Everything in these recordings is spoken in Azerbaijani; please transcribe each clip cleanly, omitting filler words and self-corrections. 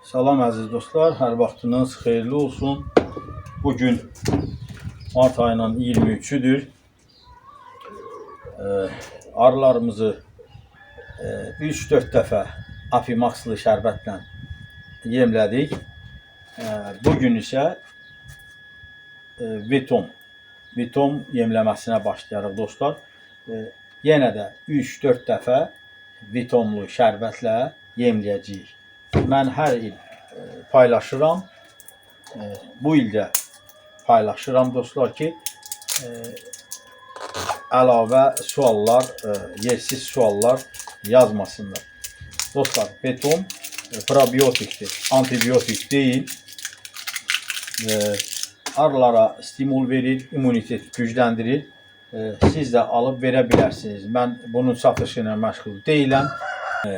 Salam əziz dostlar, hər vaxtınız xeyirli olsun. Bugün mart ayının 23-üdür. Arılarımızı 3-4 dəfə Apimaxlı şərbətlə yemlədik. Bugün isə Vitom yemləməsinə başlayarıq dostlar. Yenə də 3-4 dəfə Vitomlu şərbətlə yemləyəcəyik. Mən hər il paylaşıram. Bu il də paylaşıram dostlar ki, əlavə suallar, yersiz suallar yazmasınlar. Dostlar, beton probiotikdir, antibiotik deyil. Arılara stimul verir, immunitet gücləndirir. Siz də alıb verə bilərsiniz. Mən bunun satışı ilə məşğul deyiləm.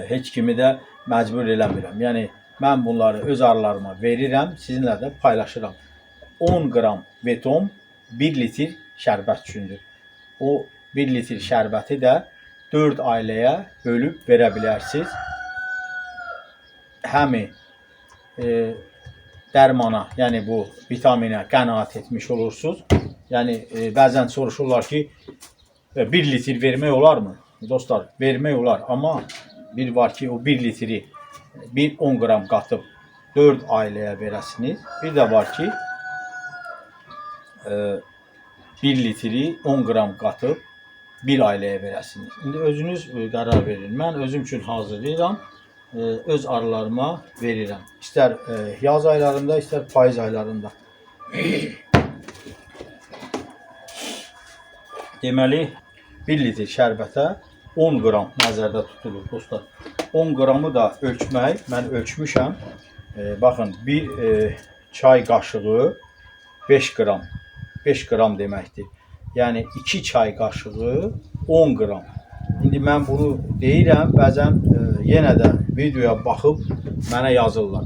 Heç kimi də məcbur eləmirəm. Yəni mən bunları öz arılarıma verirəm, sizinlə də paylaşıram. 10 qram beton 1 litr şərbət üçündür. O 1 litr şərbəti də 4 ailəyə bölüb verə bilərsiniz. Həmi dərmana, yəni bu vitaminə qənaət etmiş olursunuz. Yəni bəzən soruşurlar ki, 1 litr vermək olarmı? Dostlar, vermək olar, amma bir var ki, o 1 litri bir 10 qram qatıb 4 ailəyə verəsiniz. Bir də var ki, 1 litri 10 qram qatıb bir ailəyə verəsiniz. İndi özünüz qərar verin. Mən özüm üçün hazırlayıram, öz arılarıma verirəm. İstər yaz aylarında, istər payız aylarında. Deməli, 1 litr şərbətə 10 qram nəzərdə tutulur dostlar. 10 qramı da ölçmək, mən ölçmüşəm. Baxın, bir çay qaşığı 5 qram. 5 qram deməkdir. Yəni 2 çay qaşığı 10 qram. İndi mən bunu deyirəm, bəzən yenə də videoya baxıb mənə yazırlar.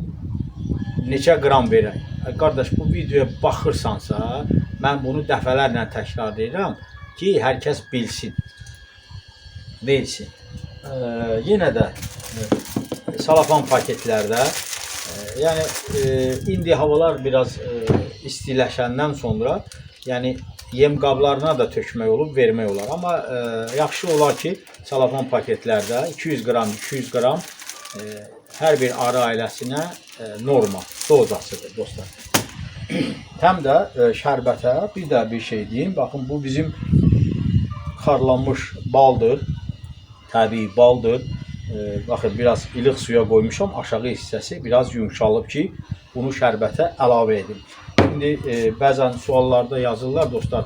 Neçə qram verək? Qardaş, bu videoya baxırsansa, mən bunu dəfələrlə təkrarlayıram ki, hər kəs bilsin. Bilsin. Yenə də salafan paketlərdə, yəni indi havalar biraz istiləşəndən sonra, yəni yem qablarına da tökmək olub, vermək olar. Amma yaxşı olar ki, salafan paketlərdə 200 qram, 200 qram hər bir arı ailəsinə norma dozasıdır dostlar. Həm də şərbətə bir də bir şey deyim. Baxın, bu bizim xarlanmış baldır. Təbii baldır. Baxın, biraz ilıq suya qoymuşam. Aşağı hissəsi biraz yumşalıb ki, bunu şərbətə əlavə edim. İndi bəzən suallarda yazırlar dostlar,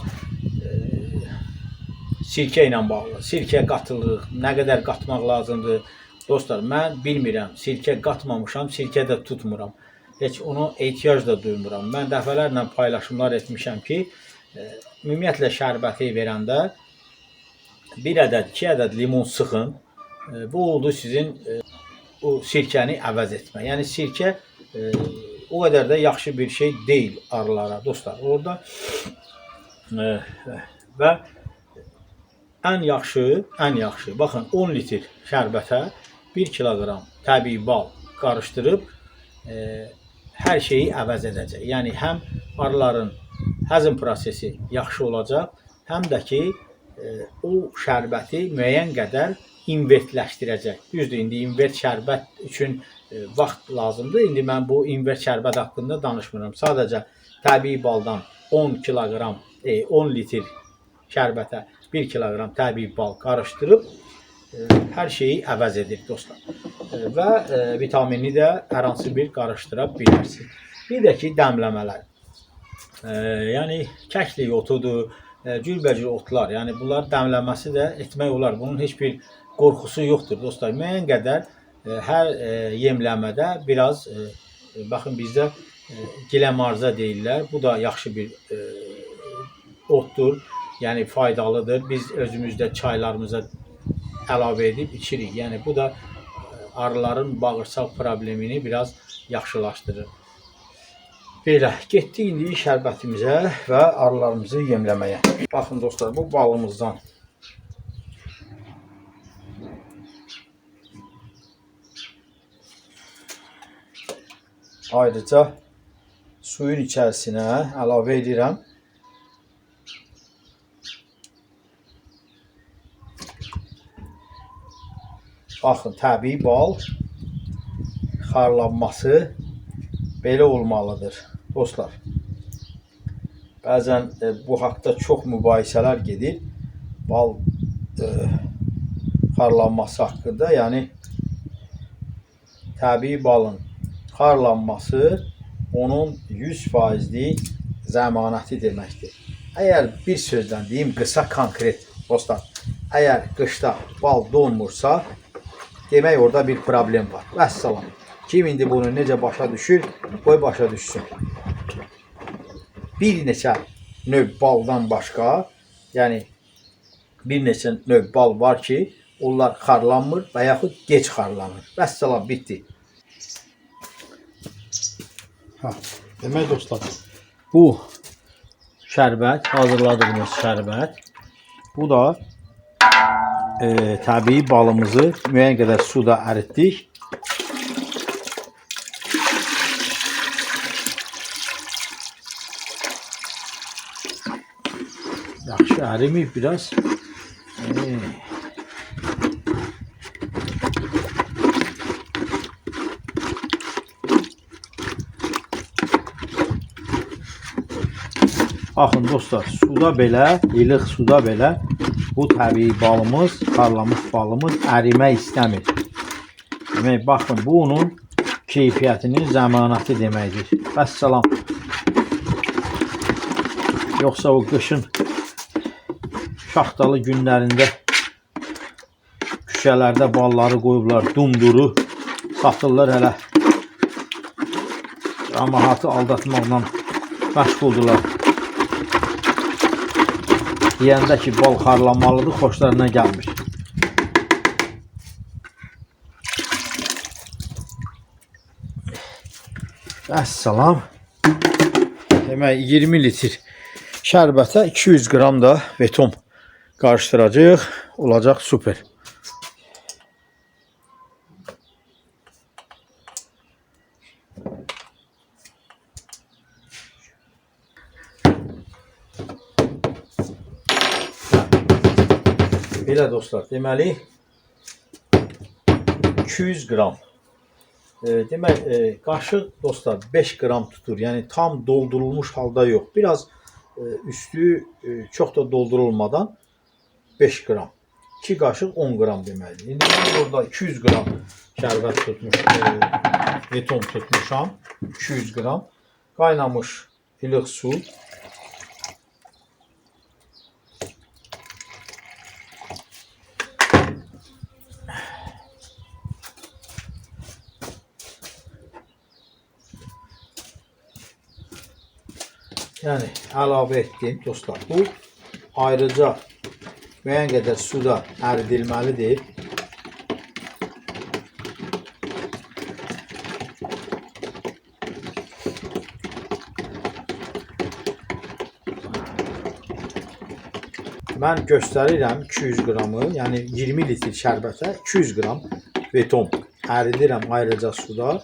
sirkə ilə bağlı. Sirkə qatılır, nə qədər qatmaq lazımdır? Dostlar, mən bilmirəm. Sirkə qatmamışam, sirkə də tutmuram. Heç onu ehtiyac da duymuram. Mən dəfələrlə paylaşımlar etmişəm ki, ümumiyyətlə şərbəti verəndə bir ədəd, 2 ədəd limon sıxın. Bu oldu sizin o sirkəni əvəz etmək. Yəni sirkə o qədər də yaxşı bir şey deyil arılara dostlar. Orada və ən yaxşı, baxın 10 litr şərbətə 1 kiloqram təbii bal qarışdırıb hər şeyi əvəz edəcək. Yəni həm arıların həzm prosesi yaxşı olacaq, həm də ki o şərbəti müəyyən qədər invertləşdirəcək. Düzdür, indi invert şərbət üçün vaxt lazımdır. İndi mən bu invert şərbət haqqında danışmıram. Sadəcə təbii baldan 10 kiloqram, 10 litr şərbətə 1 kiloqram təbii bal qarışdırıb hər şeyi əvəz edir dostlar. Və vitamini də hər hansı bir qarışdıra bilərsiniz. Bir də ki, dəmləmələr. Yəni kəklik otudur, cürbəcür otlar. Yəni bunlar dəmləməsi də etmək olar. Bunun heç bir qorxusu yoxdur dostlar. Müəyyən qədər hər yemləmədə biraz baxın bizdə giləmarza deyirlər. Bu da yaxşı bir otdur. Yəni faydalıdır. Biz özümüzdə çaylarımıza əlavə edib içirik. Yəni bu da arıların bağırsaq problemini biraz yaxşılaşdırır. Belə, getdik indi şərbətimizə və arılarımızı yemləməyə. Baxın dostlar, bu balımızdan Ayrıca suyun içərisinə əlavə edirəm. Baxın, təbii bal xarlanması belə olmalıdır dostlar. Bəzən bu haqda çox mübahisələr gedir. Bal xarlanması haqqında, yəni təbii balın xarlanması onun 100%lik zəmanəti deməkdir. Əgər bir sözlə deyim, qısa konkret dostlar, əgər qışda bal donmursa, demək orada bir problem var. Vəssalam. Kim indi bunu necə başa düşür, qoy başa düşsün. Bir neçə növ baldan başqa, yəni bir neçə növ bal var ki, onlar xarlanmır və yaxud gec xarlanır. Vəssalam, bitdi. Ha, demək dostlar, bu şərbət, hazırladığımız şərbət, bu da təbii balımızı müəyyən qədər suda əritdik. Yaxşı əriməyib biraz. Baxın dostlar, suda belə, ilıq suda belə bu təbii balımız, xarlamış balımız ərimək istəmir. Demək, baxın, bu onun keyfiyyətinin zəmanəti deməkdir. Vəssalam. Yoxsa o qışın şaxtalı günlərində küçələrdə balları qoyublar, dumduru satırlar hələ. Camaatı aldatmaqla məşğuldurlar. Deyəndə ki, bal xarlanmalıdır, xoşlarına gəlmir. Vəssalam. Demək, 20 litr şərbətə 200 qram da vetom qarışdıracağıq. Olacaq super. Belə dostlar, deməli 200 qram. Demək, qaşıq dostlar 5 qram tutur. Yəni tam doldurulmuş halda yox. Biraz üstü çox da doldurulmadan 5 qram. 2 qaşıq 10 qram deməkdir. İndi mən burada 200 qram şərbət tutmuş, vetom tutmuşam. 200 qram qaynamış ilıq su. Yəni əlavə etdim dostlar. Bu ayrıca müəyyən qədər suda əridilməlidir. Mən göstərirəm 200 qramı, yəni 20 litr şərbətə 200 qram beton əridirəm ayrıca suda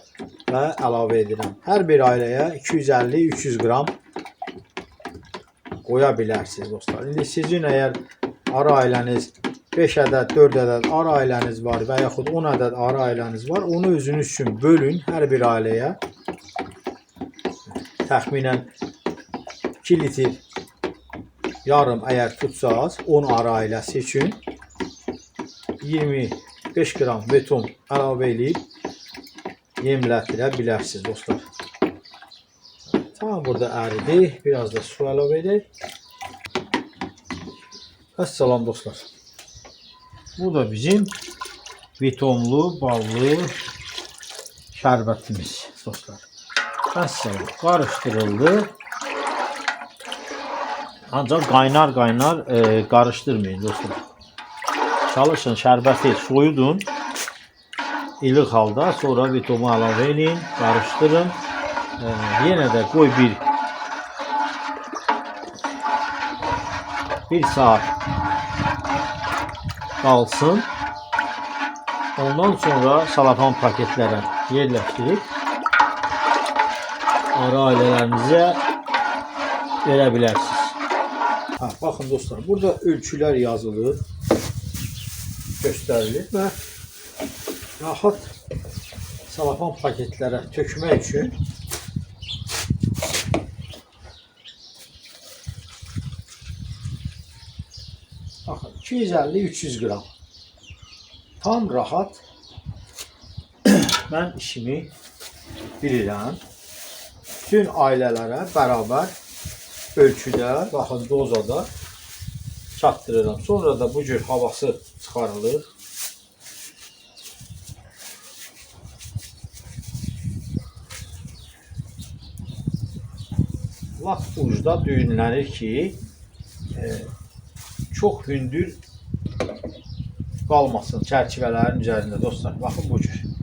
və əlavə edirəm. Hər bir ailəyə 250-300 qram qoya bilərsiniz dostlar. İndi sizin əgər arı ailəniz 5 ədəd, 4 ədəd arı ailəniz var və yaxud 10 ədəd arı ailəniz var, onu özünüz üçün bölün hər bir ailəyə. Təxminən 2 litr yarım əgər tutsaz 10 arı ailəsi üçün 25 qram beton əlavə eləyib yemlətdirə bilərsiniz dostlar. Tamam, burada əridi. Biraz da su əlavə edək. Əssalam dostlar. Bu da bizim bitonlu, ballı şərbətimiz dostlar. Əssalam. Qarışdırıldı. Ancaq qaynar-qaynar qarışdırmayın dostlar. Çalışın şərbəti soyudun. İlıq halda sonra bitomu əlavə eləyin, qarışdırın. Yenə də qoy bir saat qalsın. Ondan sonra salafan paketlərə yerləşdirib Arı ailələrinizə verə bilərsiniz. Ha, baxın dostlar, burada ölçülər yazılır, göstərilir və rahat salafan paketlərə tökmək üçün baxın 250-300 qram tam rahat mən işimi bilirəm. Bütün ailələrə bərabər ölçüdə, baxın dozada çatdırıram. Sonra da bu cür havası çıxarılır. Lap ucda düyünlənir ki, çox hündür qalmasın çərçivələrin üzərində dostlar. Baxın bu cür.